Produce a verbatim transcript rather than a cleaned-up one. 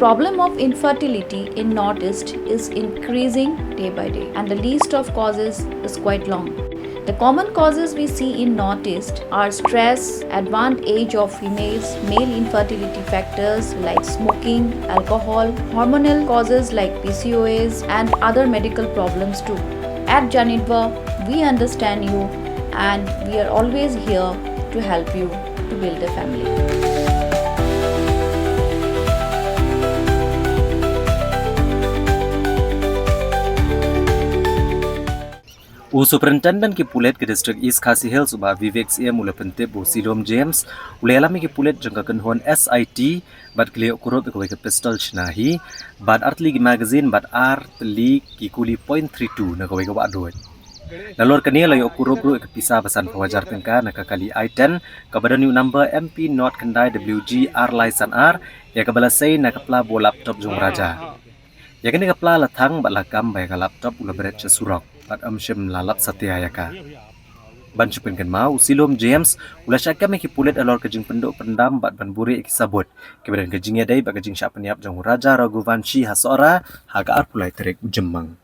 Problem of infertility in Northeast is increasing day by day, and the list of causes is quite long. The common causes we see in Northeast are stress, advanced age of females, male infertility factors like smoking, alcohol, hormonal causes like P C O S, and other medical problems too. At Janitva, we understand you and we are always here to help you to build a family. U Superintendent ki pulit ka District East Khasi Hills u Bah Vivek Syiem u la pyntip ba u Silom James u la ïalam ïa ki pulit jong ka kynhun S I T bad ki la ïoh kurup ïa kawei ka pistol shna hi bad artylli ki magazine bad artylli ki kuli point three two na kawei ka wahduid. Nalor kane la ïoh kurup ruh ïa ka pisa ba sanphew hajar tyngka na ka kali i ten kaba don ïa u number M P not khyndai W G ar lai san ar ïa kaba la sei na ka pla ba u laptop jong u Raja. Ïa kane ka pla la thang bad la kam ba ïa ka laptop u la bret sha surok bad ym shym la lap satia ïa ka. Ban shu pynkynmaw, u Silom James u la shah kem ïa ki pulit halor ka jingpynduh pyndam bad ban buhrieh ïa ki sabut kiba don ka jingïadei bad ka jingshah pynïap jong u Raja Raghuvanshi ha Sohra ha ka arphew lai tarik u Jymmang.